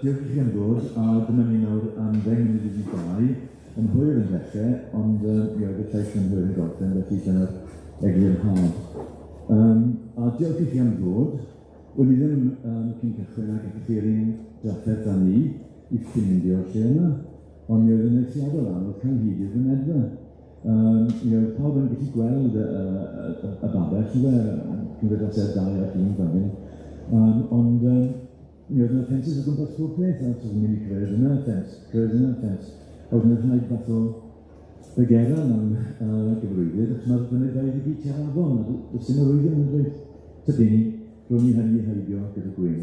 diolch i chi am ddod, a dyma ni nawr am 1:50, yn hwyr yn dechrau, ond mi oedd y llais yn hwyr yn gorffen, felly dyna'r eglurhad. A diolch i chi am ddod. Wn i ddim cyn cychwyn ac ydych chi'r un drafferth â ni i ffeindio'r lle yma, ond mi oedd yn eithriadol anodd cael hyd i'r fynedfa. Mi oedd pawb yn gallu gweld y babell, ynde, cymdeithasau 2 ac 1 fan hyn, ond mi oedd yna ffensys o gwmpas pob peth, a so mynd i cyfeiriad yna ffens, cyfeiriad yna ffens. A wedyn oedd rhaid fath o begeran am gyfrwyddyd, achos mae'r fynedfeydd i gyd tua'r afon, a does dim arwyddion yn dweud. Tybed ni, ro'n i hynny heibio gyda gwyn.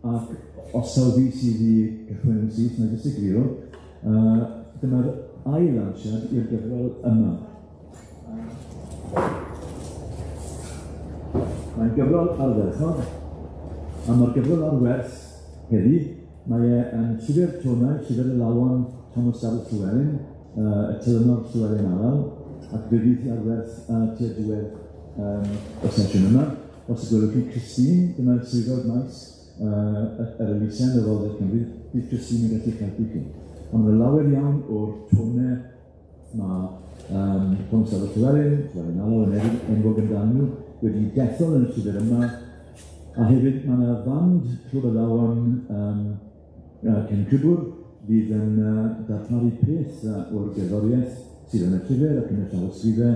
Ac os taw fi sydd i gychwyn yn syth, na jyst egluro, dyma'r ail lansiad i'r gyfrol yma. Mae'n gyfrol ardderchog, a mae'r gyfrol ar werth heddi. Mae e yn llyfr tonau, llyfr alawon Thomas Dafydd Llywelyn, y telynor Llywelyn Alaw, ac fe fydd hi ar werth tua diwedd y sesiwn yma. Os y gwelwch chi Christine, dyma'r swyddog maes yr elusen yr Ogledd Cymru, bydd Christine yn gallu helpu chi. Ond mae lawer iawn o'r tonau mae Thomas Dafydd Llywelyn, Llywelyn Alaw yn enwog amdanyn nhw, wedi dethol yn y llyfr yma, a hefyd mae yna fand Clwb Alawon Cefn Cribwr fydd yn darparu peth o'r gerddoriaeth sydd yn y llyfr ac yn y llawysgrifau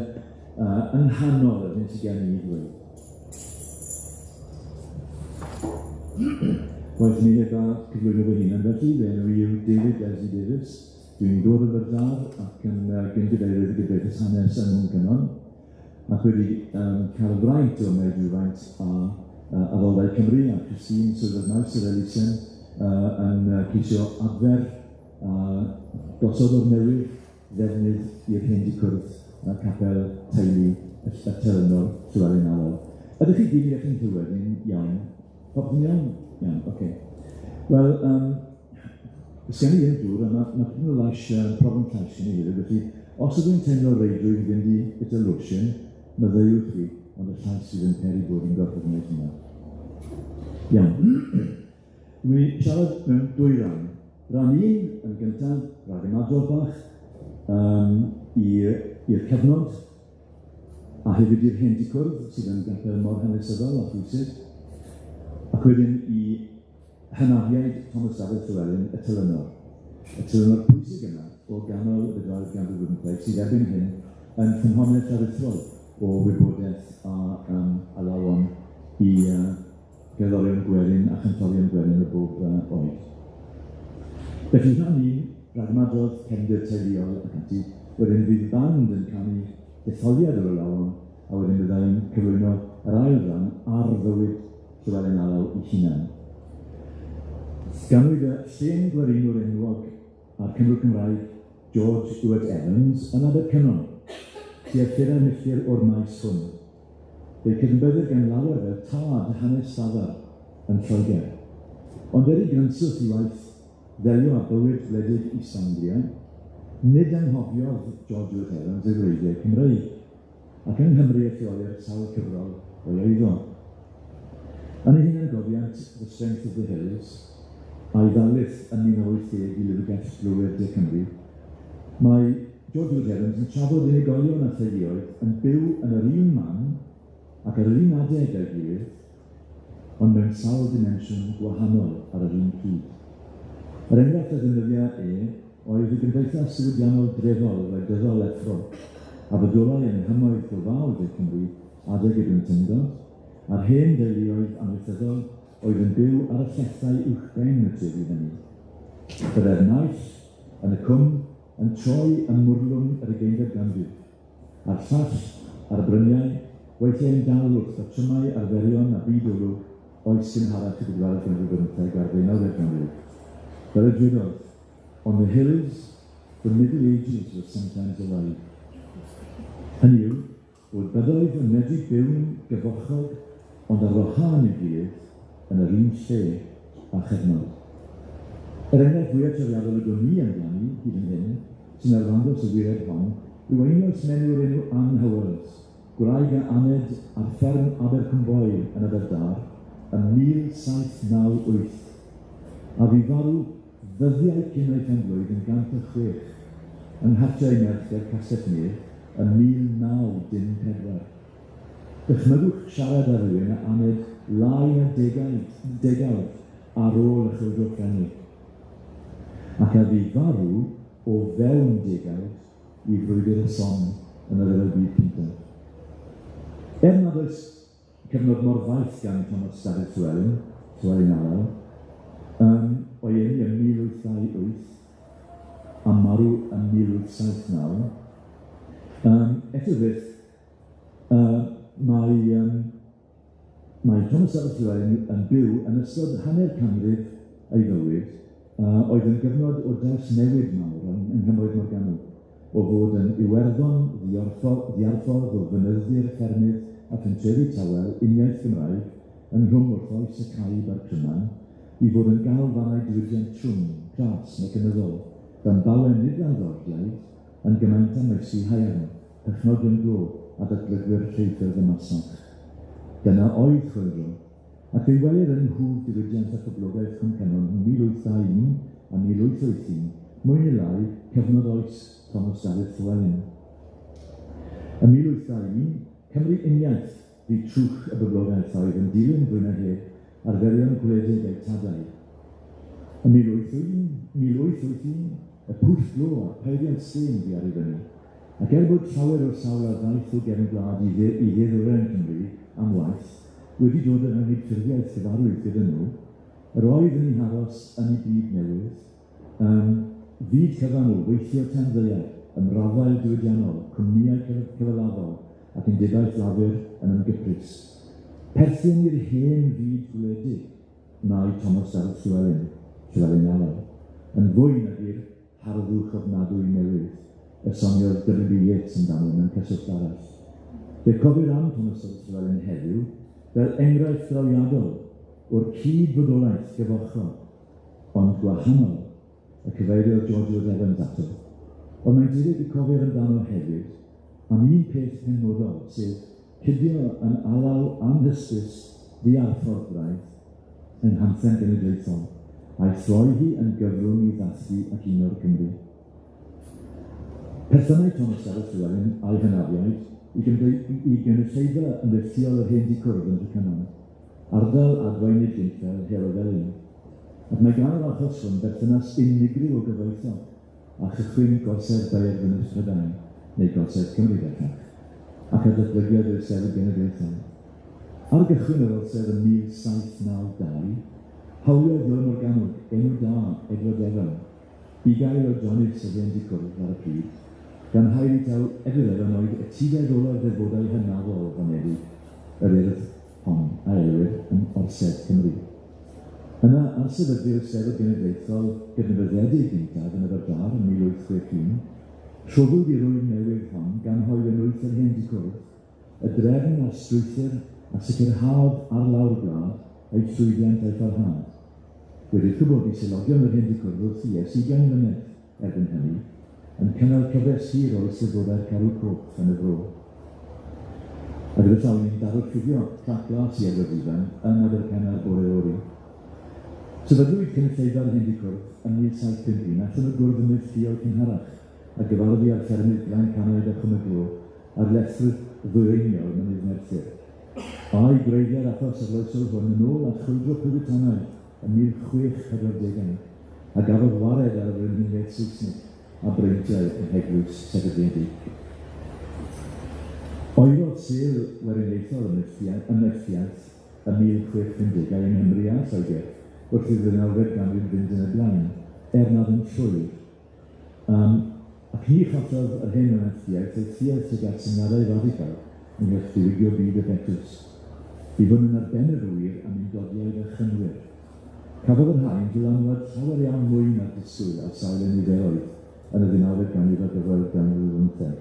yng nghanol yr hyn sydd gen i ddweud. Waeth mi heb a cyflwyno fy hunan felly, fy enw i yw David Leslie Davies. Dwi'n dod o Aberdâr ac yn gyn-gadeirydd y Gymdeithas Hanes yng Nghwm Cynon, ac wedi cael y fraint o wneud rhywfaint a Addoldai Cymru a Christine Swyddog Maes yr elusen yn ceisio adfer a gosod o'r newydd ddefnydd i'r hen dŷ cwrdd capel teulu y telynor Llywelyn Alaw. Ydych chi gyd yn gallu nghlywed i'n iawn? Popeth yn iawn? Iawn, ocê. Wel, does gen i ddim dŵr, a ma' tipyn o lais, problem llais gen i hefyd, felly os ydw i'n teimlo reidrwydd i fynd i bwyta losin, maddeuwch fi, ond y llais sydd yn peri bod i'n gorfod gwneud hynna. Iawn. Dwi'n mynd i siarad mewn dwy ran. Rhan un, yn gyntaf, rhag ymadrodd bach, i'r cyfnod, a hefyd i'r hen dŷ cwrdd, sydd yn gapel mor hanesyddol a phwysig, ac wedyn i hynafiaid Thomas Dafydd Llywelyn, y telynor. Y telynor pwysig yma o ganol y bedwaredd ganrif ar bymtheg, sydd erbyn hyn yn ffynhonnell aruthrol o wybodaeth a alawon i gerddorion gwerin a chantorion gwerin o bob oed. Felly rhan un, rhagmadrodd, cefndir teuluol ac ati, wedyn fydd y band yn canu detholiad o'r alawon, a wedyn byddai'n cyflwyno yr ail ran ar fywyd Llywelyn Alaw ei hunan. Ganwyd y llên gwerinwr enwog a'r Cymro Cymraeg George Ewart Evans yn Abercynon, tua phedair milltir o'r maes hwn. Fe'i cydnabyddir gan lawer fel tad hanes llafar yn Lloegr. Ond er ei grynswth i waith ddelio â bywyd gwledig East Anglia, nid anghofiodd George Ewart Evans ei wreiddiau Cymreig, ac yng Nghymru y lleolir sawl cyfrol o'i eiddo. Yn ei hunangofiant The Strength of the Hills, a'i ddarlith yn 1980 i Lyfrgell Glowyr De Cymru, mae George Ewart Evans yn trafod unigolion a theuluoedd yn byw yn yr un man ac ar yr un adeg â'i gilydd, ond mewn sawl dimensiwn gwahanol ar yr un pryd. Yr enghraifft a ddefnyddia e oedd y gymdeithas diwydiannol drefol wleidyddol Effro, a fodolai yng nghymoedd glofaol De Cymru adeg y Bryntindod, a'r hen deuluoedd amaethyddol oedd yn byw ar y llethrau uwchben y trefi hynny. Byddai'r naill yn y cwm yn troi ym mwrlwm yr ugeinfed ganrif, a'r llall ar y bryniau, weithiau yn dal wrth batrymau arferion a byd olwg oes gynharach y bedwaredd ganrif ar bymtheg a'r ddeunawfed ganrif. Fel y dwedodd, On the hills, the Middle Ages were sometimes alive. Hynny yw, bod bydoedd yn medru byw'n gyfochog ond ar wahân i'w gilydd yn yr un lle a chyfnod. Yr enghraifft fwyaf trawiadol y gwn i amdani, hyd yn hyn, sy'n arddangos y wireb hon, yw einioes menyw o'r enw Ann Howells, gwraig a aned ar fferm Abercwmboi yn Aberdâr, ym 1798, a fu farw ddyddiau cyn ei phen-blwydd yn 106, yng nghartre ei merch ger Castell-nedd ym 1914. Dychmygwch siarad â rhywun a aned lai na degaid, degawd ar ôl y Chwyldro Ffrengig, ac a fu farw o fewn degawd i frwydr y Somme yn y Rhyfel Byd Cyntaf. Er nad oes cyfnod mor faith gan Thomas Dafydd Llewelyn, Llewelyn Alaw, o'i eni ym 1828 a marw ym 1879, eto fyth, mae Thomas Dafydd Llewelyn yn byw yn ystod hanner canrif ei fywyd, oedd yn gyfnod o drawsnewid mawr yng Nghymoedd Morgannwg, o fod yn Iwerddon ddiarffordd o fynydd-dir ffermydd a phentrefi tawel uniaith Gymraeg yng nghlwm wrth oes y caib a'r cryman, i fod yn ganolfannau diwydiant trwm, cras, mecanyddol, dan bawen nid landlordiaid, yn gymaint â maesi haearn, perchnogion glo a datblygwyr rheilffyrdd y masnach. Dyna oedd chwyldro, ac fe'i welir yn nhwf diwydiant a phoblogaeth Cwm Cynon rhwng 1821 a 1881, mwy neu lai, cyfnod oes Thomas Dafydd Llewelyn. Ym 1821, Cymru uniaith fu trwch y boblogaeth a oedd yn dilyn fwy na heb arferion gwledig eu tadau. Ym 1881, y pwll glo a'r peiriant stêm fu ar ei fyny, ac er bod llawer o'r sawl a ddaeth o gefn gwlad i dde-ddwyrain Cymru am waith wedi dod yn anghydffurfiaeth cyfarwydd gyda nhw, yr oedd yn eu haros yn eu byd newydd, fyd cyfan o weithio tan ddaear, ymrafael diwydiannol, cwmnïau cyfalafol ac undebaeth lafur yn ymgyprys. Perthyn i'r hen fyd gwledig wnaed Thomas Dafydd Llewelyn, Llewelyn Alaw, yn fwy nag i'r harddwch ofnadwy newydd y soniodd W.B. Yeats amdano mewn cyswllt arall. Fe cofir am Thomas Dafydd Llewelyn heddiw fel enghraifft drawiadol o'r cyd-fodolaeth gyfochrog, ond gwahanol, y cyfeiriodd George Wood Evans ato. Ond mae'n debyg y cofir amdano hefyd am un peth penodol, sef cydio yn alaw anhysbys ddiarffordd braidd yn hamdden genedlaethol, a'i throi hi yn gyfrwng i ddathlu ac uno'r Cymry. Perthynai Thomas Dafydd Llewelyn a'i hynafiaid i gynulleidfa ymddilliol yr hen dicwrdd yn Nhrecynon, ardal adwaenid gynt fel Heol y Felin. Ac mae gan yr achos hwn berthynas unigryw o gyfoethog a chychwyn gorsedd Bae'r Fynwes Prydain, neu gorsedd Cymru bellach, ac a datblygiad i'r Eisteddfod Genedlaethol. Ar gychwyn yr orsedd ym 1792, hawliodd Iolo Morganwg enw da Edward Evan, bugail oedrannus yr hen dicwrdd ar y pryd, gan haeru taw Edward Evan oedd etifedd olaf ddefodau hynafol honedig yr urdd hon a elwir yn Orsedd Cymru. Yna, ar sefydlu'r Eisteddfod Genedlaethol gydnabyddedig gyntaf yn Aberdâr ym 1861, rhoddwyd i'r rwyd newydd hon gan hoelwenwyth yr hen dicwrdd, y drefn a'r strwythur a sicrhaodd ar lawr gwlad ei llwyddiant a'i pharhad. Wedi'r cwbl, bu selogion yr hen dicwrdd wrthi ers ugain mlynedd erbyn hynny, yn cynnal cyfres hir o eisteddfodau'r Carw Coch yn y fro. A gyda llaw ni'n dadorchuddio plac glas i Edward Ifan yn Aberpennar bore fory. Sefydlwyd cynulleidfa'r hen dicwrdd ym 1751 allan o gwrdd ymneilltuol cynharach a gyfarfu ar ffermydd Blaen Cannoed a Chwm y Glo ar lethr ddwyreiniol Mynydd Merthyr. Â'i gwreiddiau'r achos arloesol hwn yn ôl at chwyldro Puritanaidd ym 1640au, a gafodd wared ar y frenhiniaeth Saesneg a breintiau yn heglwys sefydliedig. Oerodd sêl weriniaethol ymneilltuaeth ym 1650au yng Nghymru a Lloegr wrth i'r ddeunawfed ganrif fynd yn y blaen, er nad yn llwyr. Ac ni chollodd yr hen ymneilltuaeth ei thuedd tuag at syniadau radical ynghylch diwygio byd y betws. Bu hwn yn arbennig o wir am undodiaid a chynwyr. Cafodd yr rhain dylanwad llawer iawn mwy na'r disgwyl ar sail y niferoedd yn y ddeunawfed ganrif a'r bedwaredd ganrif ar bymtheg.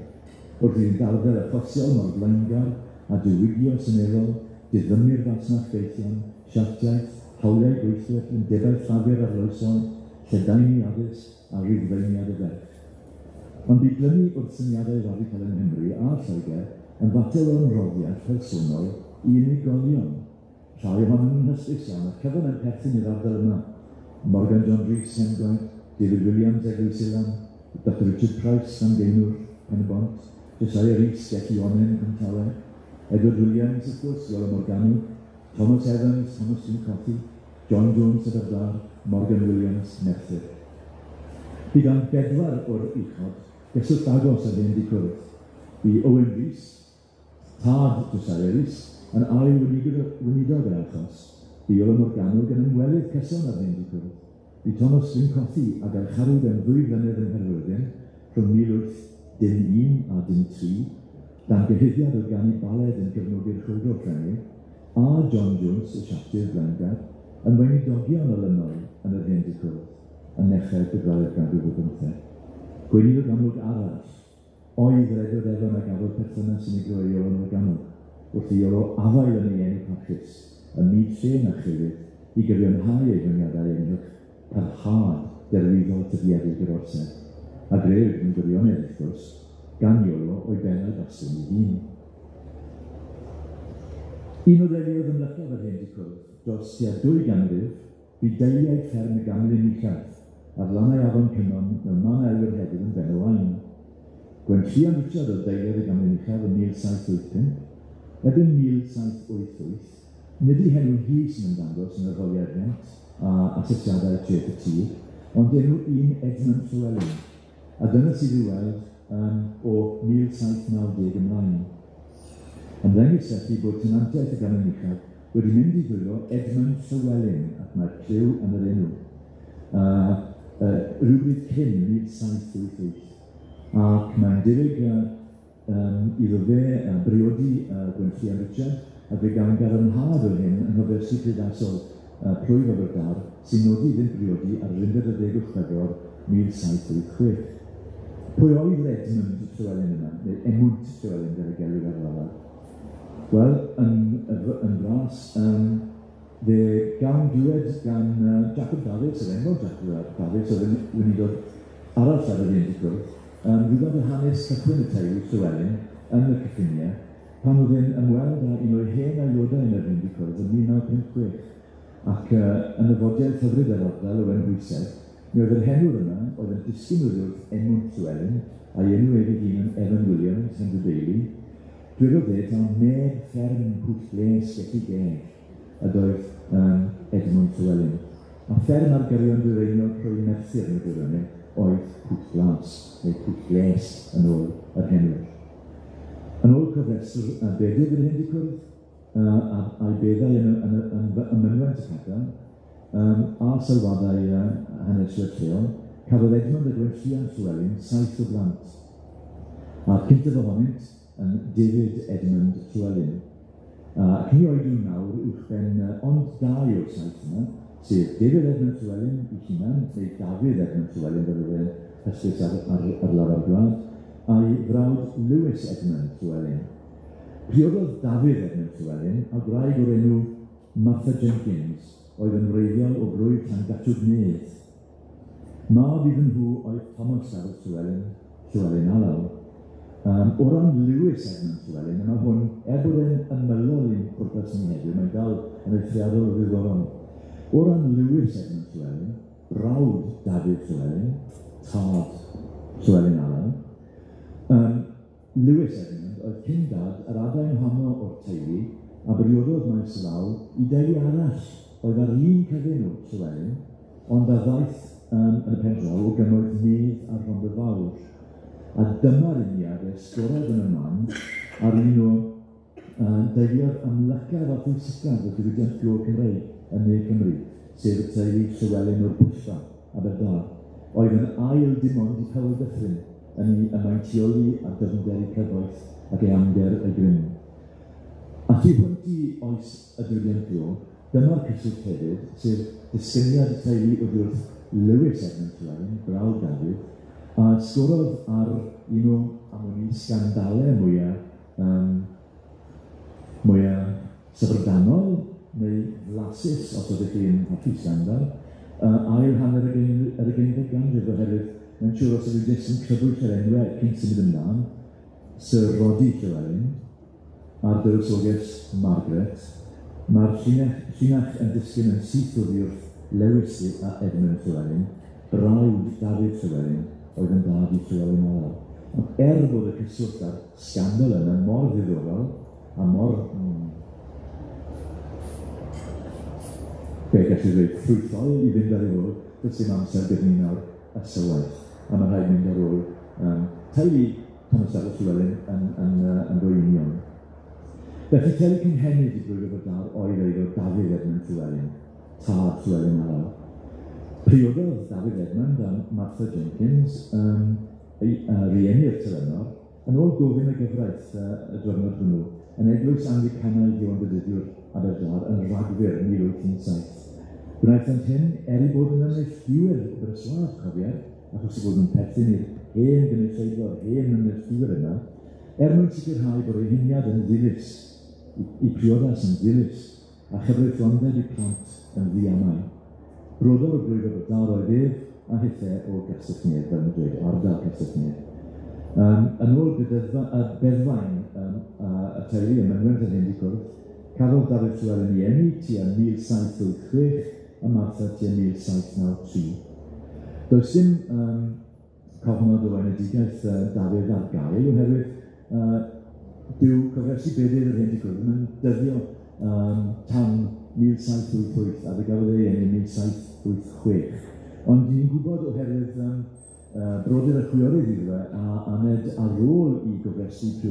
Wrth iddynt arfer achosion mor flaengar a diwygio seneddol, diddymu'r fasnach gaethion, siartiaeth, hawliau gweithwyr, undebau llafur arloesol, lledaenu addysg a rhyddfeiniad y ferch. Ond bu glynu wrth syniadau radical yng Nghymru a Lloegr yn fater o ymroddiad personol i unigolion, Rhai ohonyn nhw'n hysbys iawn, a'r cyfan yn perthyn i'r ardal yma. Morgan John Rhys, Hengoed, David Williams, Eglwys Ilan, Dr Richard Price, Llangeinwr, Pen-y-bont, Josiah Rees, Gelli Onnen, Cwmtawe, Edward Williams, wrth gwrs, Iolo Morgannwg, Thomas Evans, Thomas Jim Cothi, John Jones, Aberdâr, Morgan Williams, Merthyr. Bu gan bedwar o'r uchod gyswllt agos ar hen ddi-cwrdd. Bu Owen Rees, tad Josiah Rees, yn ail weinidog yr achos. Bu Iolo Morgannwg yn ymwelydd cyson ar hen ddi-cwrdd. Bu Thomas Glyn-Cothi a garcharwyd am ddwy flynedd yng Nghaerfyrddin rhwng 1801 a 13, dan gyhuddiad o ganu baled yn cefnogi'r Chwyldro Ffrengig, a John Jones, y Siaptydd blaengar, yn weinidogion olynol yn yr hen ddi-cwrdd yn nechrau'r bedwaredd ganrif ar bymtheg. Gweinidog amlwg arall oedd yr Edward Evan a gafodd perthynas unigryw â Iolo Morgannwg wrth i Iolo afael yn ei enw parchus ym myd llên a chrefydd i gyfiawnhau ei honiadau ynghylch parhad derwyddol tybiedig yr orsedd, a grëwyd mewn gwirionedd, wrth gwrs, gan Iolo o'i ben a'i bastwn ei hun. Un o deuluoedd ymlycaf yr hen ddi-cwrdd dros tua dwy ganrif bu deiliaid fferm y Gamlin Uchaf, ar lannau Afon Cynon mewn man a elwir heddiw yn Ben-y-waun. Gwenllian Richard oedd deiliad y Gamlin Uchaf yn 1785. Erbyn 1788, nid ei henw hi sy'n ymddangos yn yr holiad rhent a asesiadau treth y tir, ond enw un Edmund Llewelyn, a dyna sydd i'w weld um, o 1790 ymlaen. Ymddengys felly bod tenantiaeth y Gamlin Uchaf wedi mynd i ddwylo Edmund Llewelyn, ac mae'r cliw yn yr enw, rhywbryd cyn 1788, ac mae'n debyg iddo fe briodi Gwenllian Richard, a fe gawn gadarnhad o hyn yng nghyfresi prifysgol plwyf Aberdâr, sy'n nodi iddynt briodi ar yr 11 Chwefror 1786. Pwy oedd yr Edmund Llewelyn yma, neu Emwnt Llewelyn fel y gelwir ar lafar? Wel, yn fras, fe gawn glywed gan Jacob Dafis, yr enwog Jacob Dafis, oedd yn weinidog arall ar yr un ddi-cwrdd, rhywfaint o hanes cychwyn y teulu Llewelyn yn y cyffiniau, pan oedd e'n ymweld â un o'i hen aelodau yn yr hen ddi-cwrdd yn 1956, ac yn y fodiaeth hyfryd yr ardal, Owen Hwyseg, mi oedd yr henwr yma, oedd yn disgyn oddi wrth Emwnt Llewelyn, a'i enw ef ei hun yn Evan Williams, Henry Bailey, dwedodd e taw meb fferm Pwll Les Gelli Geg ydoedd Edmund Llewelyn. A fferm ar gyrion dwyreiniol plwy Merthyr yn y gwirionedd oedd Pwll Glas, neu Pwll Les yn ôl yr henwr. Yn ôl cofrestr bedydd yr hen ddi-cwrdd, a'i beddau yn y mynwent y capel, a sylwadau haneswyr lleol, cafodd Edmund a Gwenllian Llewelyn 7 o blant, a'r cyntaf ohonynt yn David Edmund Llewelyn. Ac ni oedwn nawr uwchben ond 2 o'r 7 yma, sef David Edmund Llewelyn ei hunan, neu Dafydd Edmund Llewelyn fel oedd e'n hysbys ar lafar gwlad, a'i frawd Lewis Edmund Llewelyn. Priododd Dafydd Edmund Llewelyn a gwraig o'r enw Martha Jenkins, oedd yn wreiddiol o blwyf Llangatwg Nedd. Mab iddyn nhw oedd Thomas Dafydd Llewelyn, Llewelyn Alaw. O ran Lewis Edmund Llewelyn, a mae hwn, er bod e'n ymylol i'n pwrpas ni heddiw, mae'n dal yn eithriadol o ddiddorol. O ran Lewis Edmund Llewelyn, brawd Dafydd Llewelyn, tad Llewelyn Alaw, Lewis Edmund oedd cyn-dad yr adain honno o'r teulu a briododd maes law i deulu arall oedd ar un cyfenw Llewelyn, ond a ddaeth yn y pen draw o gymoedd Nedd a Rhondda Fawr. A dyma'r uniad esgorodd yn y man ar un o deuluoedd amlycaf a phwysicaf y diwydiant glo Cymreig yn Ne Cymru, sef y teulu Llewelyn o'r Bwllfa, Aberdâr, oedd yn ail dim ond i Powell Dyffryn yn ei ymaintioli a dyfnder eu cyfoeth ac eangder ei grym. A thu hwnt i oes y diwydiant glo, dyma'r cyswllt hefyd, sef disgyniad y teulu oddi wrth Lewis Edmund Llewelyn, brawd Dafydd, a sgorodd ar un o am wn i sgandalau mwyaf syfrdanol neu flasus, os ydych chi'n hoffi sgandal, ail hanner yr ugeinfed ganrif, oherwydd mae'n siŵr os ydych jyst yn crybwyll yr enwau cyn symud ymlaen, Sir Roddy Llewelyn a'r dywysoges Margaret, Mae'r llinach yn disgyn yn syth oddi wrth Lewis a Edmund Llywelyn, brawd Dafydd Llywelyn, oedd yn dad i Llywelyn Alaw. Ond er bod y cyswllt a'r sgandal yna mor ddiddorol a mor, be gallu dweud, ffrwythol i fynd ar ei ôl, does dim amser gyda ni nawr ysywaeth, a mae'n rhaid mynd ar ôl teulu Thomas Dafydd Llywelyn yn fwy union. Felly teulu cynhenid i blwyf Aberdâr oedd eiddo Dafydd Edmund Llywelyn, tad Llywelyn Alaw. Priododd Dafydd Edmund a Martha Jenkins, rieni'r telynor, yn ôl gofyn y gyfraith y diwrnod hwnnw, yn eglwys Anglicanaidd Ioan Fedyddiwr Aberdâr yn Rhagfyr 1817. Gwnaethant hyn er eu bod yn ymneilltuwyr o Bryswlad, cofier, achos eu bod nhw'n perthyn i'r hen gynulleidfa, yr hen ymneilltuwyr yna, er mwyn sicrhau bod eu huniad yn ddilys, eu priodas yn ddilys, a chyfreithlondeb eu plant yn ddiamau. Brodor o blwyf Aberdâr oedd ef, a hithe o Gastell Nedd, fel yn dweud, ardal Castell Nedd. Yn ôl beddfaen y teulu ym Mynwent yr Hen Dicwrdd, cafodd Dafydd Llywelyn ei eni tua 1786 a Martha tua 1793. Does dim cofnod o enedigaeth Dafydd ar gael, oherwydd dyw cyfresi bedydd yr Hen Dicwrdd ddim yn dyddio tan 1788, a fe gafodd ei eni 1786. Ond ni'n gwybod oherwydd brodyr a chwiorydd iddo fe a aned ar ôl i gofrestru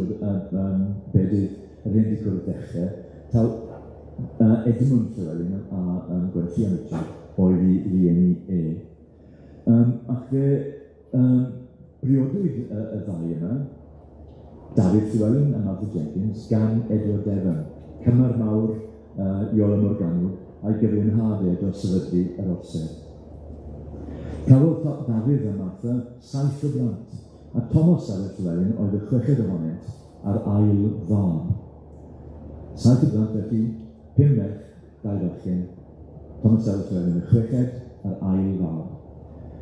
bedydd yr Hen Dicwrdd ddechrau, taw Edmund Llywelyn a Gwenllian Richard oedd ei rieni e. Ac fe briodwyd y ddau yma, Dafydd Llywelyn a Martha Jenkins, gan Edward Devon, cymar mawr Iolo Morganwg, a'i gyfiawnhad e dros sefydlu yr orsedd. Cafodd Dafydd a Martha 7 o blant, a Thomas Dafydd Llywelyn oedd y chweched ohonynt a'r ail fab. 7 o blant felly, 5 merch, 2 fachgen, Thomas Dafydd Llywelyn y chweched a'r ail fab.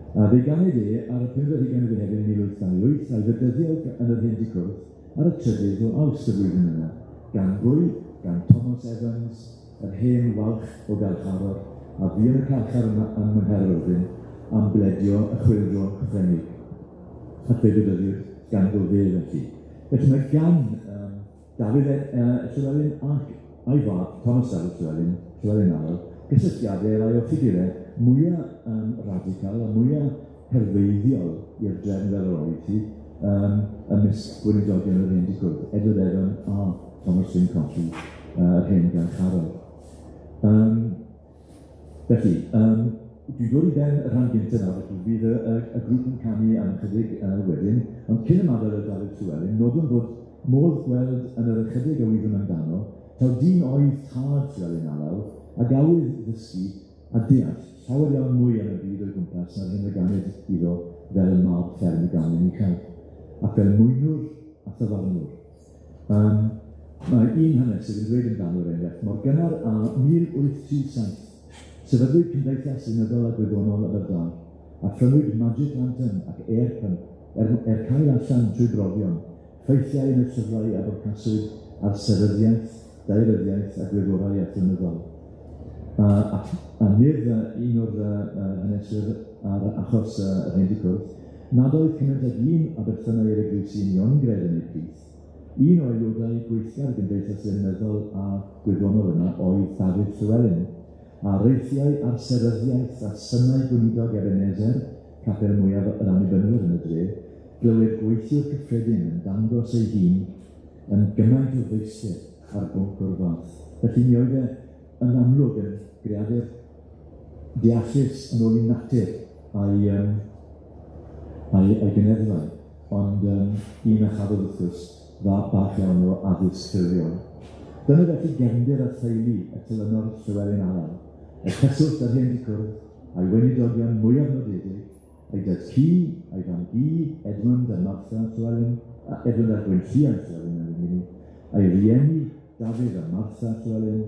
A fe ganed e ar y 25 o Fehefin 1828 a'i fedyddio yn yr Hen Dicwrdd ar y 3rd o Awst y flwyddyn yna, gan bwy? Gan Thomas Evans, yr hen walch o Galcharor, a fu yn y carchar yma ym Nghaerfyrddin am bledio y chwyldro Ffrengig. Ac fe fedyddiwyd ganddo fe felly. Felly mae gan Dafydd Llywelyn ac a'i fab Thomas Dafydd Llywelyn, Llywelyn Alaw, gysylltiadau rai o ffigurau mwyaf radical a mwyaf herfeiddiol i'r drefn fel yr oedd hi ymysg gweinidogion yr Hen Dicwrdd, Edward Evan a Thomas Wynne Cothi, yr hen garcharor. Felly, dwi'n dod i ben y rhan gyntaf nawr, felly fydd y grŵp yn canu am ychydig wedyn, ond cyn ymadael â Dafydd Llywelyn, nodwn fod modd gweld yn yr ychydig a wyddwn amdano, taw dyn oedd tad Llywelyn Alaw, a gawydd ddysgu a deall llawer iawn mwy am y byd o'i gwmpas na'r hyn a ganed iddo fel mab fferm y Ganlyn Uchaf, ac fel mwynwr a thafarnwr. Mae un hanesydd yn dweud amdano er enghraifft, mor gynnar â 1837, sefydlwyd Cymdeithas Lenyddol a Gwyddonol Aberdâr, a phrynwyd Magic Lantern ac Air Pump er cael allan trwy brofion, ffeithiau yn y llyfrau a bwrcaswyd ar seryddiaeth, daearyddiaeth a gwyddorau athronyddol. A medd un o'r haneswyr ar achos yr Hen Dicwrdd, nad oedd cymaint ag un a berthynai i'r eglwysi uniongred yn ei plith. Un o aelodau gweithgar y Gymdeithas Lenyddol a Gwyddonol yma oedd Dafydd Llywelyn, a reithiau ar seryddiaeth a synau gweinidog Ebenezer, capel mwyaf yr Annibynwyr yn y dre, glywed gweithiwr cyffredin yn dangos ei hun yn gymaint o feistr ar bwnc o'r fath. Felly mi oedd e yn amlwg yn greadur deallus yn ôl i natur a'i gyneddfau, ond un a chafodd wrth gwrs bach iawn o addysg ffurfiol. Dyna felly gefndir a theulu y telynor Llywelyn Alaw, y cyswllt ar Hen Dicwrdd, a'i weinidogion mwyaf nodedig, a'i dad cu, a'i fam gu, Edmund a Martha Llywelyn, Edmund a Gwenllian Llywelyn yn unig, a'i rieni Dafydd a Martha Llywelyn,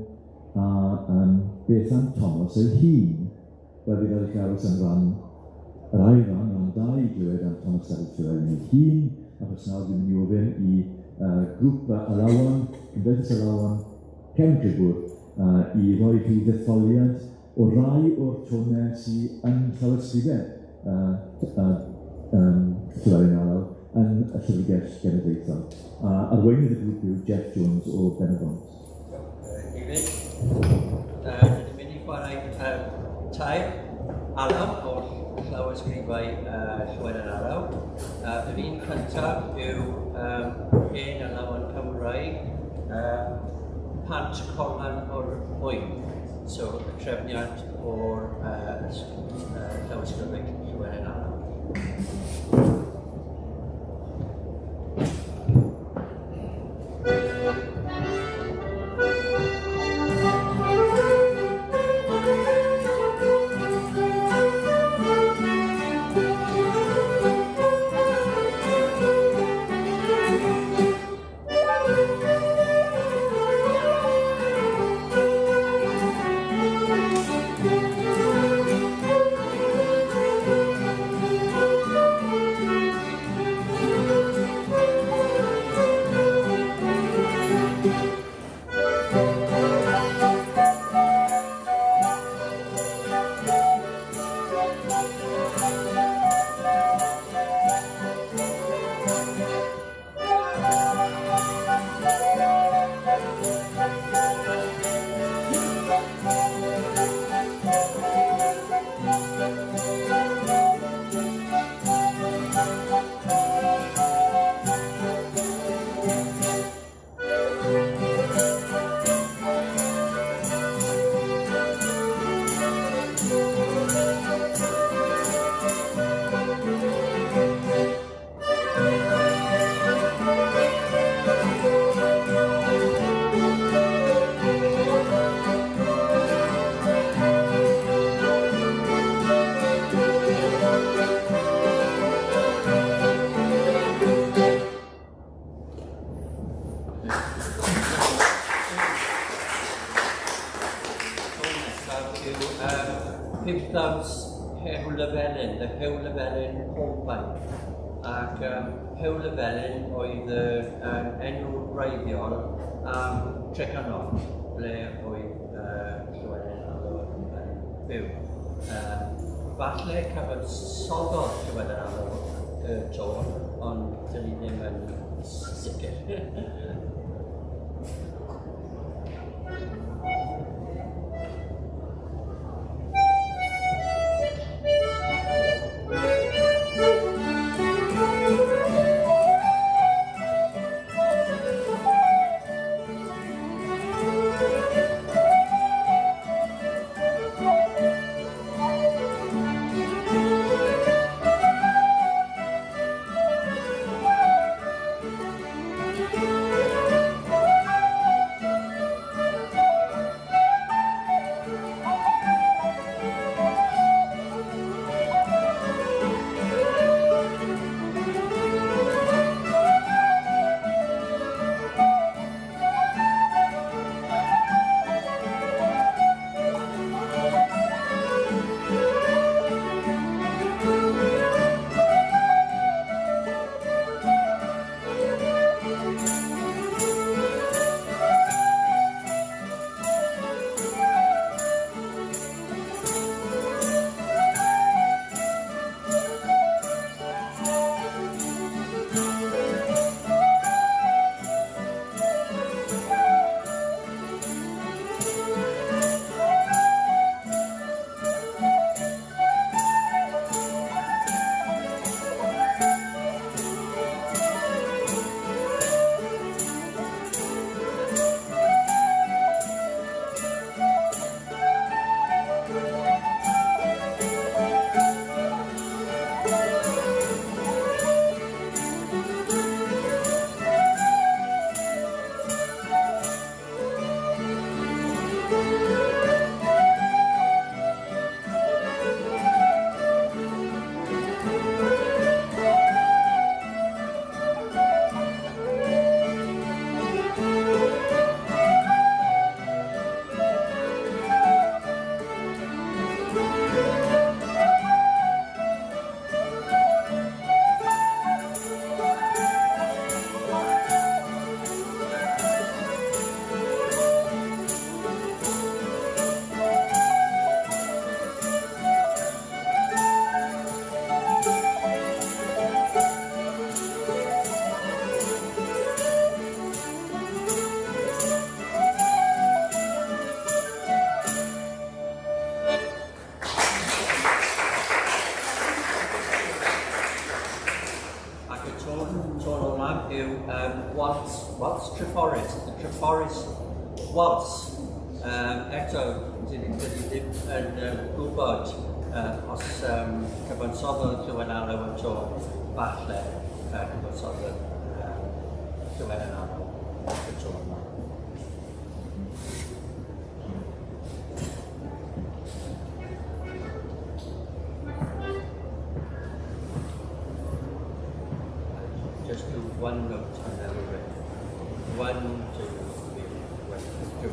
a beth am Thomas ei hun? Wel, fydd ar eich aros am ran yr ail ran, ran 2, i glywed am Thomas Dafydd Llywelyn ei hun, achos nawr dwi'n mynd i ofyn i grŵp alawon, Cymdeithas Alawon, Cefn Cribwr, i roi rhyw ddetholiad o rai o'r tonau sydd yn llawysgrifau Llywelyn Alaw yn y Llyfrgell Genedlaethol. A arweinydd y grŵp yw Jeff Jones o Ben-y-bont. Hefyd, dyn ni'n mynd i chwarae tair alaw o'r llawysgrifau Llywelyn Alaw. Yr un cyntaf yw hen alawon Cymraeg, Pant Corlan o'r Oen. So, y trefniad o'r llawysgrifau Llywelyn Alaw. Hewl y Felin, the Hewl y Felin Hornpipe. Ac Hewl y Felin oedd y enw wreiddiol am Trecynon, ble oedd Llywelyn Alaw yn byw. Falle cafodd soddodd Llywelyn Alaw y tôn, ond dyn ni ddim yn sicr. Waltz Treforys, the Treforys Waltz. Eto, dyn ni ddim yn gwybod os cyfansoddodd Llywelyn Alaw y tro, falle cyfansoddodd Llywelyn Alaw y tro yma. Just do one note and then we're ready. 1, 2, 3, 1, 2.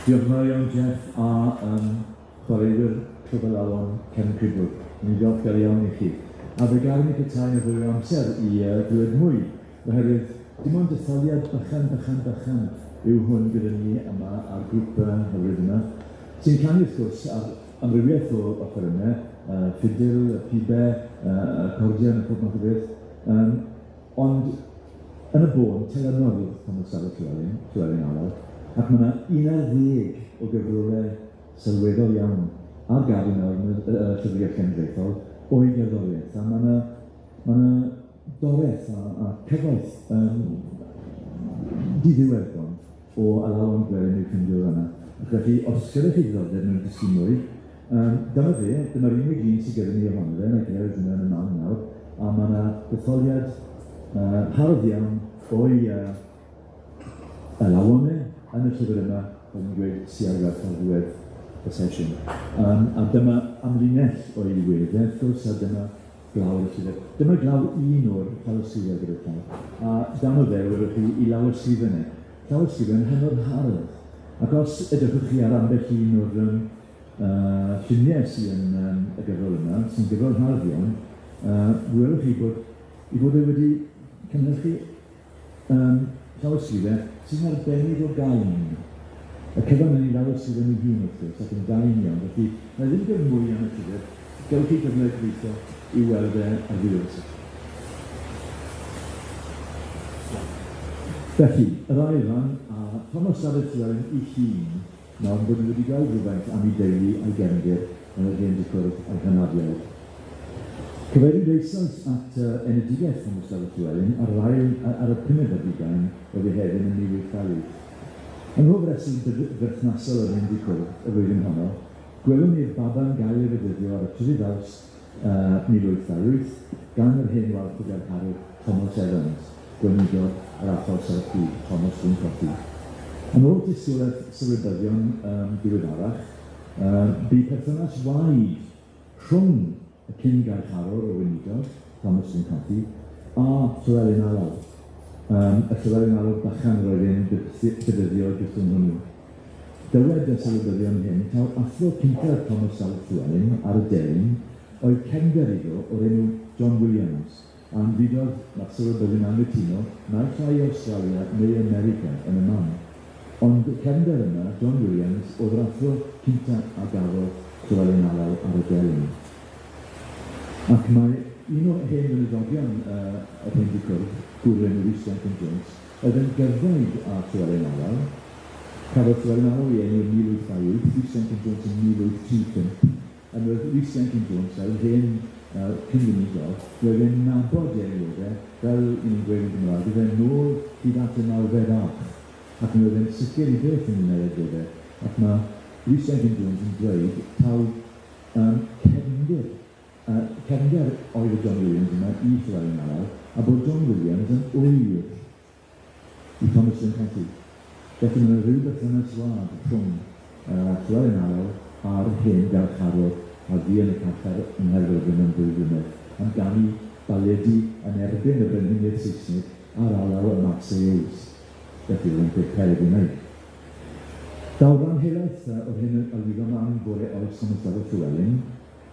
Diolch yn fawr iawn Jeff a chwaraewyr Clwb Alawon Cefn Cribwr. Ni'n ddiolchgar iawn i chi. A fe gawn ni petai yn fwy o amser i glywed mwy, oherwydd dim ond detholiad bychan, bychan, bychan yw hwn gyda ni yma a'r grŵp hyfryd yma, sy'n canu wrth gwrs ar amrywiaeth o offerynnau, ffidil, pibe, acordion a pob math o beth, ond yn y bôn, telynor yw Thomas Dafydd Llywelyn, Llywelyn Alaw, ac mae yna 11 o gyfrolau sylweddol iawn ar gael nawr yn y Llyfrgell Genedlaethol o'i gerddoriaeth, a mae yna doreth a cyfoeth diddiwedd bron o alawon gwerin i'w ffindio fan'na. Ac felly, os gyda chi ddiddordeb mewn dysgu mwy, dyma fe, dyma'r unig un sydd gyda ni ohono fe, mae Gerdd yna yn y man nawr, a mae yna detholiad hardd iawn o'i alawonau yn y llyfr yma, fel ni'n gweud, sy ar werth ar ddiwedd y sesiwn. A dyma amlinell o'i wedd, wrth gwrs, a dyma glawr y llyfr. Dyma glawr un o'r llawysgrifau gyda llaw, a dan o fe, welwch chi, i lawysgrifau. Llawysgrifau yn hynod hardd. Ac os edrychwch chi ar ambell un o'r lluniau sydd yn y gyfrol yma, sy'n gyfrol hardd iawn, welwch chi bod i fod e wedi cynhyrchu llawysgrifau sy'n arbennig o gain. Y cyfan yn ei lawysgrifau ei hun, wrth gwrs, ac yn gain iawn. Felly, mae ddim dweud mwy am y llyfr. Gewch chi gyfle gobeithio i weld e ar ddiwedd y sesiwn. Felly, yr ail ran, a Thomas Dafydd Llywelyn ei hun, nawr bod ni wedi gweld rhywfaint am ei deulu a'i gefndir yn yr hen dŷ a'i hynafiaid. Cyfeiriwyd eisoes at enedigaeth Thomas Dafydd Llywelyn ar yr ail, ar y pumed ar hugain o Fehefin yn 1828. Yng nghofrestr berthnasol yr hen dŷ y flwyddyn honno, gwelwn ni'r baban gael ei fedyddio ar y 3 Awst 1828 gan yr hen walch o garcharor Thomas Evans, gweinidog yr achos ar y pryd, Thomas Glyncothi. Yn ôl tystiolaeth sylwebyddion diweddarach, bu perthynas waed rhwng y cyn garcharor o weinidog, Thomas Glyncothi, a Llywelyn Alaw. Y Llywelyn Alaw bychan roedd e'n bedyddio drwy'n hwnnw. Dywed y sylwebyddion hyn taw athro cyntaf Thomas Dafydd Llywelyn ar y delyn oedd cefnder iddo o'r enw John Williams, a ymfudodd, mae'r sylwebyddion anghytuno, naill ai i Awstralia neu America yn y man. Ond y cefnder yma, John Williams, oedd yr athro cyntaf a gafodd Llywelyn Alaw ar y delyn. Ac mae un o hen weinidogion yr hen dŷ cwrdd, gŵr enw Rhys Jenkins Jones, oedd yn gyfaill â Llywelyn Alaw. Cafodd Llywelyn Alaw ei eni yn 1828, Rhys Jenkins Jones yn 1835, a mi oedd Rhys Jenkins Jones fel hen cyn-weinidog, roedd e'n nabod ei aelodau, fel i ni'n gweud yn Gymraeg, oedd e'n nôl hyd at y nawfed arch, ac mi oedd e'n sicr i beth ynglyn â'i adroddiad, ac mae Rhys Jenkins Jones yn dweud taw cefndir oedd y John Williams yma i Llywelyn Alaw, a bod John Williams yn ŵyr i Thomas Glyncothi. Felly mae yna rhyw berthynas wlad rhwng Llywelyn Alaw a'r hen garcharor a fu yn y carchar yng Nghaerfyrddin am 2 flynedd, am ganu baledi yn erbyn y brenhiniaeth Saesneg ar alaw y Marseillaise. Felly oedd yn peth peryg i wneud. Daw ran helaeth o'r hyn a wyddom am fore oes Thomas Dafydd Llywelyn,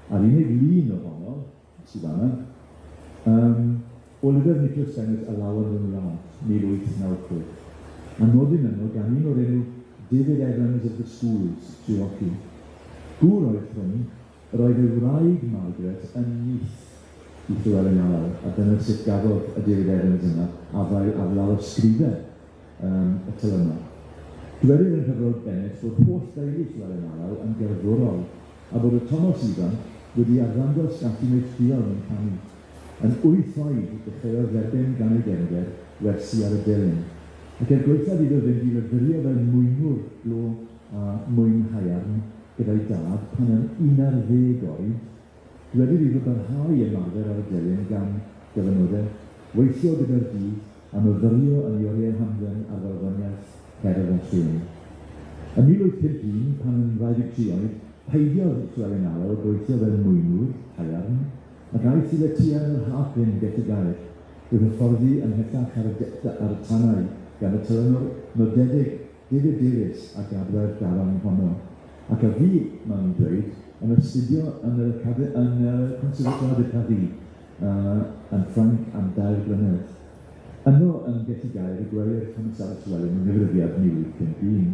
a'r unig lun ohono, sydd fanna, o lyfr Nicholas Bennett Alawon fy Ngwlad, 1896, a nodyn yno gan un o'r enw David Evans of the Schools, Treorchy. Gŵr oedd hwn, yr oedd ei wraig Margaret yn nith i Llywelyn Alaw, a dyna sut gafodd y David Evans yma afael ar lawysgrifau y telynor. Dywedir yng nghyfrol Bennett fod holl deulu Llywelyn Alaw yn gerddorol, a bod y Thomas ifanc wedi arddangos gallu neilltuol mewn canu. Yn 8 oed, dechreuodd dderbyn gan ei gefnder wersi ar y delyn, ac er gwaethaf iddo fynd i fyfyrio fel mwynwr glo a mwyn haearn gyda'i dad pan yn 11 oed, dywedir iddo barhau ymarfer ar y delyn gan gyfynodau, weithio gyda'r dydd a myfyrio yn ei oriau hamdden ar farddoniaeth, cerdd a llên. Yn 1851, pan yn 23 oed, peidiodd Llywelyn Alaw gweithio fel mwynwr haearn, ac aeth i letya yn yr Harp Inn Gelligaer, i'w hyfforddi ymhellach ar y tanau gan y telynor nodedig David Davies a gadwai'r dafarn honno, ac a fu, maen nhw'n dweud, yn astudio yn y Conservatoire de Paris yn Ffrainc am 2 blynedd. Yno yn Gelligaer y gwelir Thomas Dafydd Llywelyn yng nghyfrifiad 1851.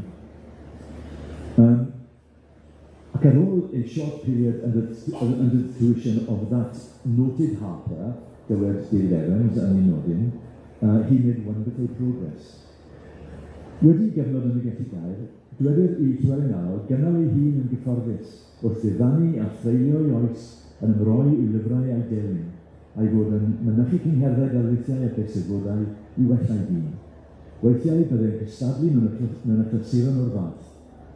Ac ar ôl a short period under the tuition of that noted harper, dywed David Evans yn ei nodyn, he made wonderful progress. Wedi gyfnod yn y Gelligaer, dywedir i Llywelyn Alaw gynnal ei hun yn gyfforddus wrth ddiddanu a threulio'i oes yn ymroi i'w lyfrau a'i delyn, a'i fod yn mynychu cyngherddau darlithiau ac eisteddfodau i wella'i hun. Weithiau byddai'n cystadlu mewn achlasuron o'r fath,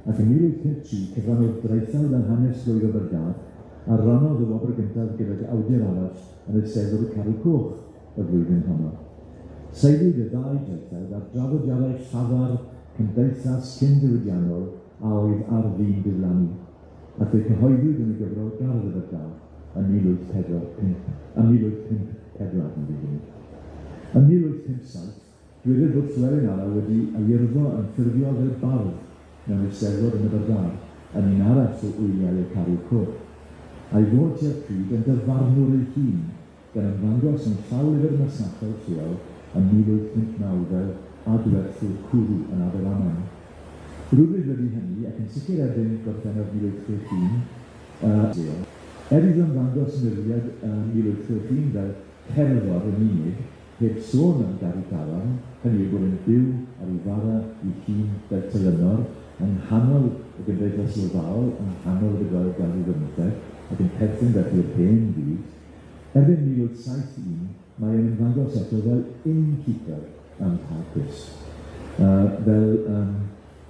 ac yn 1853 cyfrannodd draethawd ar hanes blwydd o Byrgad, a rannodd y wobr gyntaf gydag awdur arall yn Eisteddfod y Carw Coch y flwyddyn honno. Seiliwyd y ddau draethawd ar draddodiadau llafar cymdeithas cyn-ddiwydiannol a oedd ar fin diflannu, ac fe'i cyhoeddwyd yn y gyfrol Gardd y Byrgad yn 1845, yn 1854 yn ddigwydd. Yn 1857, dywedir fod Llywelyn Alaw wedi ei urddo yn ffurfiol fel bardd mewn eisteddfod yn y Byrgad, yn un arall o wyliau y Carw Coch, a'i fod tua'r pryd yn dyfarnwr ei hun, gan ymddangos yn llawlyfr masnachol lleol yn 1859 fel adwerthwr cwrw yn Aberaman. Rhywbryd wedi hynny, ac yn sicr erbyn Gorffennaf 1861, er iddo ymddangos yn yrfiad 1861 fel cerddor yn unig, heb sôn am garw tafarn, Hynny yw bod yn byw ar ei fara ei hun fel telynor yng nghanol y gymdeithas lofaol, yng nghanol y bedwaredd ganrif ar bymtheg, ac yn perthyn felly i'r hen fyd. Erbyn 1871, mae e'n ymddangos eto fel innkeeper ym Mharcus, fel yym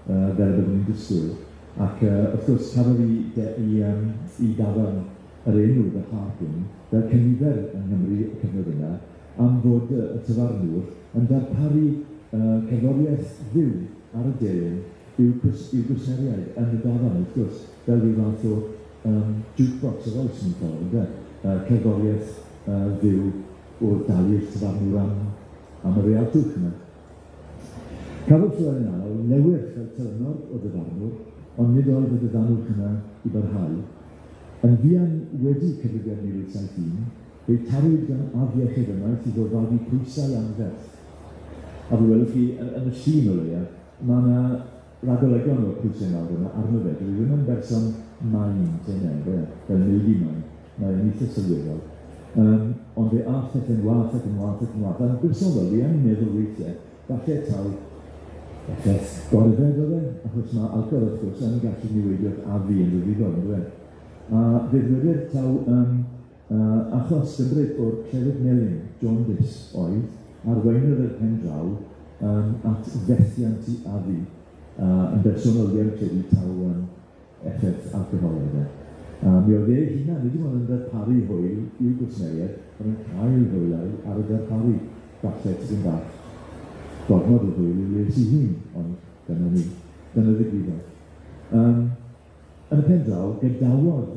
fel y byddwn ni'n disgwyl. Ac wrth gwrs, cafodd ei de- ei yym ei dafarn yr enw The Harp Inn, fel cynifer yng Nghymru y cyfnod yna, am fod y tafarnwr yn darparu cerddoriaeth fyw ar y delyn i'w i'w gwsmeriaid yn y dafarn, wrth gwrs, fel rhyw fath o yym jukebox yr oes mewn ffordd, ynde? Cerddoriaeth fyw o dalu'r tafarnwr am am y realtwch yna. Cafodd Llywelyn Alaw lewyrch fel telynor o ddyfarnwr, ond nid oedd y diddanwch yna i barhau. Yn fuan wedi cyfrifiad 1871, fe'i tarwyd gan afiechyd ymaith iddo fagu pwysau anferth. A fe welwch chi, yn y llun o leia, mae yna ragolygon o'r pwysau mawr yna arno fe. Dyw e ddim yn berson main, tenau, ynde, fel Milgi Main. Mae e'n eitha sylweddol. Yym, ond fe ath pethau'n wath ac yn wath ac yn wath. A'n bersonol, fi yn meddwl weithiau, falle taw effaith goryfed oedd e, achos mae alcohol, wrth gwrs, yn gallu niweidio'ch afu yn ddifrifol, yndyw e? A fe ddwedir taw yym achos dybryd o'r clefyd melyn, jaundice, oedd, arweiniodd yr pen draw yym at fethiant i afu. Yn bersonol, fi yn credu taw yym effaith alcohol oedd e. A mi oedd e ei hunan, nid dim ond yn darparu hwyl i'w gwsmeriaid, ond yn cael hwyl ar y darparu, falle tipyn bach gormod o hwyl i'w les ei hun, ond dyna ni. Dyna ddigwyddodd. Yym, yn y pen draw, gadawodd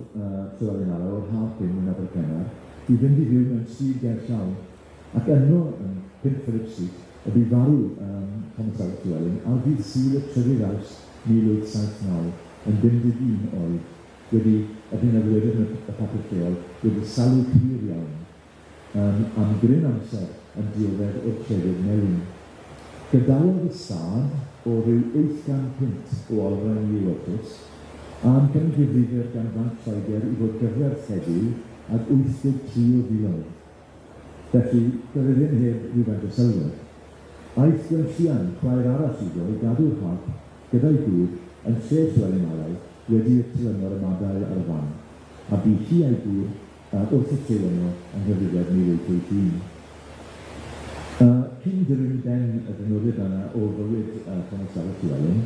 Llywelyn Alaw yr Harp Inn yn Aberpennar i fynd i fyw mewn stryd gerllaw, ac yno, yn 5 Phillip Street, y bu farw Thomas Dafydd Llywelyn ar ddydd Sul y 3 Awst 1879, yn 51 oed, wedi, yr hyn a ddywedir yn y papur lleol, wedi salwch hir iawn, yym, am gryn amser yn dioddef o'r clefyd melyn. Gadawodd y stad o ryw 800 punt o olrhain i ewyllys, a amcangyfrifir gan Fanc Lloegr i fod gyfwerth heddiw ag 83 o filoedd. Felly, doedd e ddim heb rywfaint o sylwedd. Aeth Gwenllian, chwaer arall iddo, i gadw'r harp gyda'i gŵr yn lle Llywelyn Alaw wedi i'r telynor ymadael ar y fan, a bu hi a'i gŵr wrth y llyw yno yng nghyfrifiad 1881. Cyn dirwyn i ben y grynodeb yna o fywyd Thomas Dafydd Llywelyn,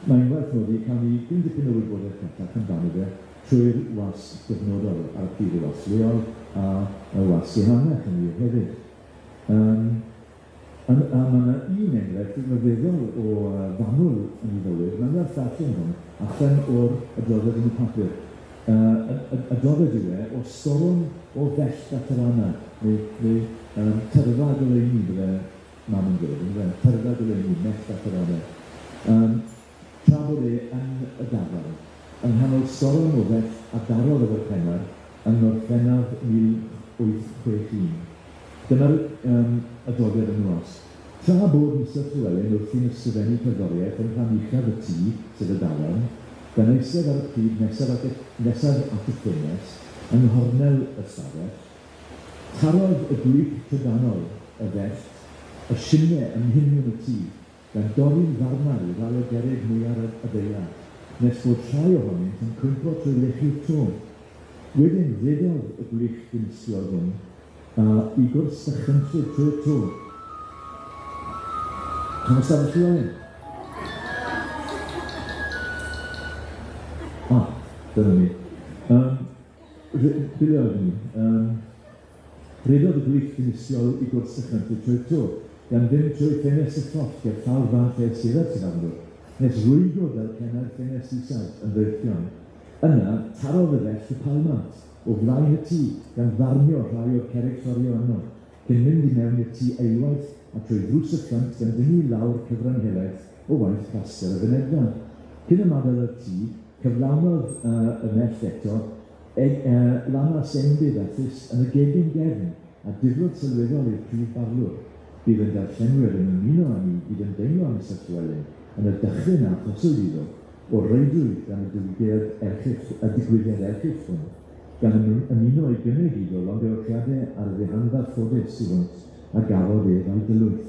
mae'n werth nodi y cawn ni gryn dipyn o wybodaeth pellach amdano fe trwy'r wasg gyfnodol, ar y pryd y wasg leol a y wasg ehangach yn wir hefyd. Yym, a a ma' 'na un enghraifft ryfeddol o fanwl yn ei fywyd, mae'n werth darllen hwn allan o'r adroddiad yn y papur. Adroddiad yw e o storm o fellt a tharanau, neu neu yym tyrfa goleuni bydde mam yn dweud, yndyfe? Tyrfa goleuni, mellt a tharanau. Yym, tra bod e yn y dafarn, yng nghanol storm o fellt a darodd Aberpennar yng Ngorffennaf 1861. Dyma'r yym adroddiad yn y wasg. Tra bod Mister Llewelyn wrthi'n ysgrifennu cerddoriaeth yn rhan uchaf y tŷ, sef y dafarn, gan eistedd ar y pryd nesaf at y nesaf at y ffenest, yng nghornel y stafell, tarodd y gwlyb trydanol, y fellt, y simne ym mhiniwn y tŷ, gan dorri'n ddarnau rai o gerrig mwya'r adeilad, nes bod rhai ohonynt yn cwympo trwy lechi'r to. Wedyn rhedodd y gwlych dinistriol hwn i gwrs dychrynllyd trwy'r to. Thomas Dafydd Llywelyn. Ah, dyna ni. Um, Bilio ni. Rhedodd y gwlith dinistriol i gwrs dychrynllyd trwy'r to, gan fynd trwy ffenest y llofft ger llawr fan lle sefyll sy'n amlwg, nes rwygo fel cenau'r ffenest isaf yn ddoethion. Yna, tarodd y fellt y palmant o flaen y tŷ, gan ddarnio rhai o'r cerrig llorio yno, cyn mynd i mewn i'r tŷ eilwaith a trwy ddrws y ffrynt gan dynnu i lawr cyfran helaeth o waith plastr y fynedfa. Cyn ymadael â'r tŷ, cyflawnodd y mellt eto eg lanast enbyd a thyst yn y gegin gefn a difrod sylweddol i'r prif barlwr. Bydd ein darllenwyr yn ymuno â ni i gydymdeimlo â Mister Llewelyn yn y dychryn a achoswyd iddo o reidrwydd gan y diwygiad erchyll y digwyddiad erchyll hwn, gan ymuno i gynnig iddo longyfarchiadau ar y ddihanfa ffodus tu hwnt a gafodd ef a'i dylwyth.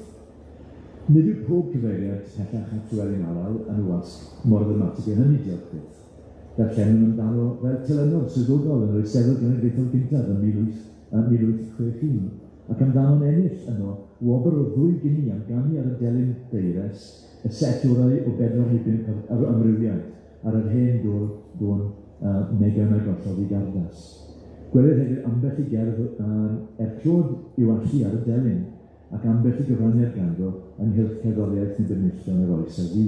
Nid yw pob cyfeiriad pellach at Llywelyn Alaw yn y wasg mor ddramatig â hynny, diolch byth. Darllenwn amdano fel telynor swyddogol yn yr Eisteddfod Genedlaethol gyntaf yn 1861, ac amdano'n ennill yno wobr o 2 gini am ganu ar y delyn deires, y set orau o 4 neu 5 ar amrywiad ar yr hen dôn Megan a gollodd ei Gardas. Gwelir hefyd ambell i gerdd er clod i'w allu ar y delyn, ac ambell i gyfraniad ganddo ynghylch cerddoriaeth neu benillion yr oes a fu.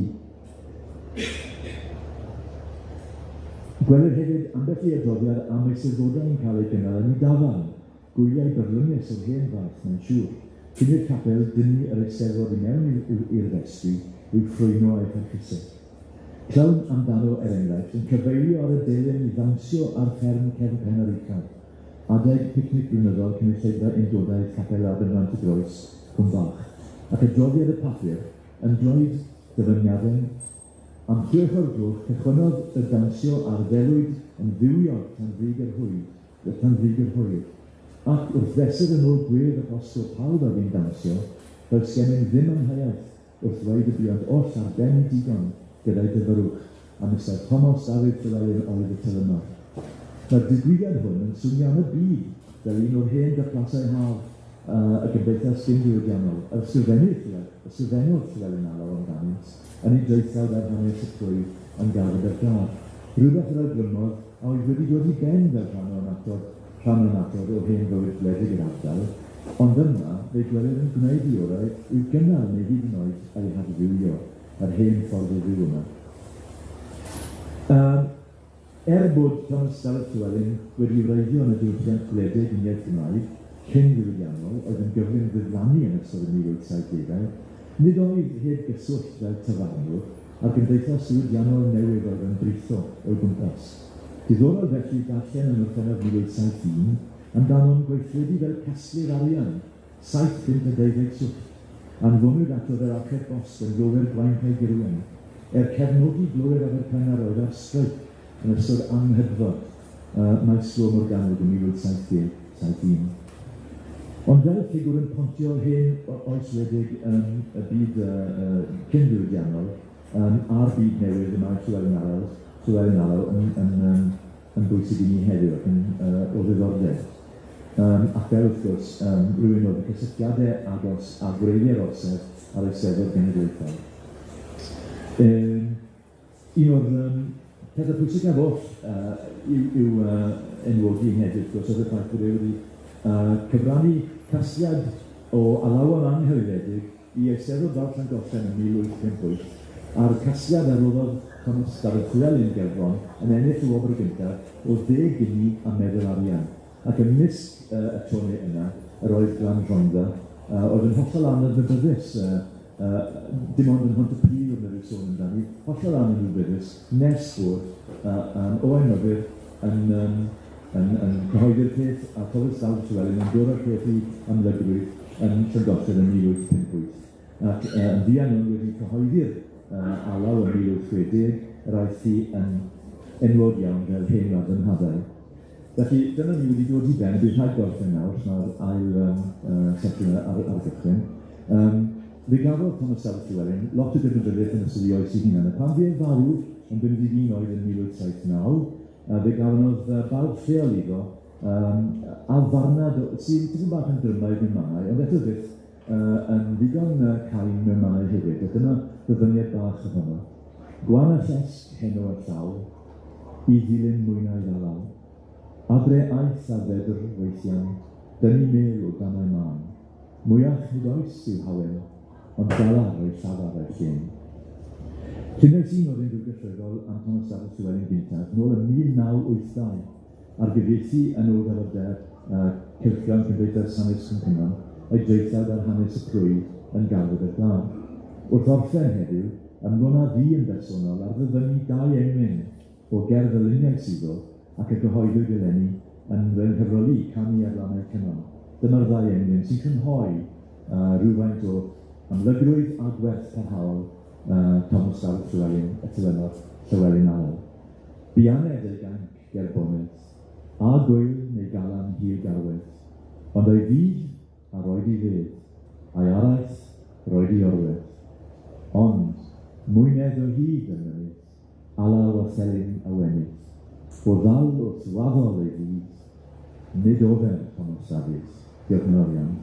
Gwelir hefyd ambell i adroddiad am eisteddfodau yn cael eu gynnal yn ei dafarn, gwyliau byrlymus o'r hen fath, mae'n siŵr, cyn i'r capel dynnu yr eisteddfod i mewn i'r festri i'w ffrwyno a'i pharchusau. Clywn amdano, er enghraifft, yn cyfeilio ar y delyn i ddawnsio ar fferm Cefn Pennar Uchaf, adeg picnic blynyddol cynulleidfa Undodaidd Capel Aberfan y Groes, Cwm Bach, ac adroddiad y papur yn dweud dyfyniadau am 6 o'r gloch cychwynnodd y dawnsio a'r ddelwyd yn fywiog tan frig yr hwyr, tan frig yr hwyr, ac wrth fesur yn ôl gwedd ac osgo pawb a fu'n dawnsio, does gennym ddim amheuaeth wrth ddweud y buont oll ar ben eu digon gyda'i dyfrwch, a Mr Thomas Dafydd Llywelyn oedd y telynor. Mae'r digwyddiad hwn yn swnio am y byd fel un o'r hen gyflasau haf y gymdeithas gyn-ddiwydiannol, yr ysgrifennodd Llywelyn Alaw amdanynt yn ei draethawd ar hanes y plwyf yn Gardd y Gar. Rhywbeth yr awgrymodd a oedd wedi dod i ben fel rhan annatod o hen fywyd gwledig yr ardal, ond yma fe'i gwelir yn gwneud ei orau i'w gynnal neu hyd yn oed a'i hadfywio, yr hen ffordd o fyw yma. Er bod Thomas Dafydd Llywelyn wedi wreiddio yn y diwylliant gwledig yn iaith Gymraeg, cyn ddiwydiannol, oedd yn gyflym ddiflannu yn ystod y 1870au, nid oedd heb gyswllt fel tafarnwr a'r gymdeithas ddiwydiannol newydd oedd yn britho o'i gwmpas. Diddorol felly darllen yn Orffennaf 1871 amdano'n gweithredu fel casglydd arian, 7 punt a 12 swllt, anfonwyd ato fel archeb bost yn glowyr Gwaun Cae Gurwen, er cefnogi glowyr Aberpennar oedd ar streic yn ystod anghydfod maes glo Morgannwg yn 1871. Ond fel ffigwr yn pontio hen oes wledig yn y byd cyn ddiwydiannol a'r byd newydd y mae Llywelyn Alaw yn bwysig i ni heddiw ac yn o ddiddordeb. Ac fel wrth gwrs, rhywun oedd y cysylltiadau agos â gwreiddiau'r orsedd a'r Eisteddfod Genedlaethol. Un o'r pethau pwysicaf oll yw enwogi heddiw, wrth gwrs, oedd y ffaith bod e wedi cyfrannu casgliad o alawon anghyhoeddedig i Eisteddfod Fawr Llangollen yn 1858, a'r casgliad a roddodd Thomas Dafydd Llywelyn gerbron yn ennill y wobr gyntaf o 10 gini a meddwl arian. Ac ymysg y tonau yna, yr oedd Glan Rhondda, oedd yn hollol anadnabyddus, dim ond yn Mhontypridd oedd 'na ryw sôn amdani, hollol anadnabyddus, nes bod Owain Myfyr yn cyhoeddi'r peth, a Thomas Dafydd Llywelyn yn dod â'r peth i amlygrwydd yn Llangollen yn 1858. Ac yn fuan iawn wedi cyhoeddi'r alaw yn 1860, yr aeth hi yn enwog iawn fel hen wlad fy nhadau. Felly, dyna ni wedi dod i ben, bydd rhaid gorffen nawr, mae'r ail sesiwn ar gychwyn. Fe gafodd Thomas Dafydd Llywelyn lot o gydnabyddiaeth yn ystod ei oes ei hunan, a pan fu e'n farw yn 51 oed yn 1879, fe gafodd bawb lleol iddo a farnad sy'n tipyn bach yn drymaidd mewn mannau, ond eto byth yn ddigon cain mewn mannau hefyd, a dyma ddyfyniad bach ohono. Gwan a llesg heno a llaw, i ddilyn mwynau alaw. Adre aeth a fedr weithiau, dynnu mel o danau mân. Mwyach nid oes i'w hawel, ond galar o'i llafar a'i llun. Lluniais un o'r unrhyw gyffredol am Thomas Dafydd Llywelyn gyntaf, nôl yn 1982, ar gyfieithu yn ôl draddodiad Cylchgrawn Cymdeithas Hanes Cwm Cynon, a'i draethawd ar hanes y plwyf yn Gardd y Gar. Wrth orffen heddiw, ymgona fi yn bersonol ar ddyfynnu 2 englyn o gerdd ddyluniais iddo ac y gyhoeddwyd eleni yn fy nghyfrol i, Canu ar Lannau Cynon. Dyma'r ddau englyn sy'n crynhoi rhywfaint o amlygrwydd a gwerth parhaol Thomas Dafydd Llywelyn, y telynor Llywelyn Alaw. Buaned ei gainc ger bonedd, a gwyl neu galan hir garwedd, ond o'i fyd a roed i fedd, a'i araith roed i orwedd. Mwyned o hyd ym mynydd, alaw a thelyn awenus, O ddal wrth waddol ei fyd, nid ofer Thomas Davies. Diolch yn fawr iawn.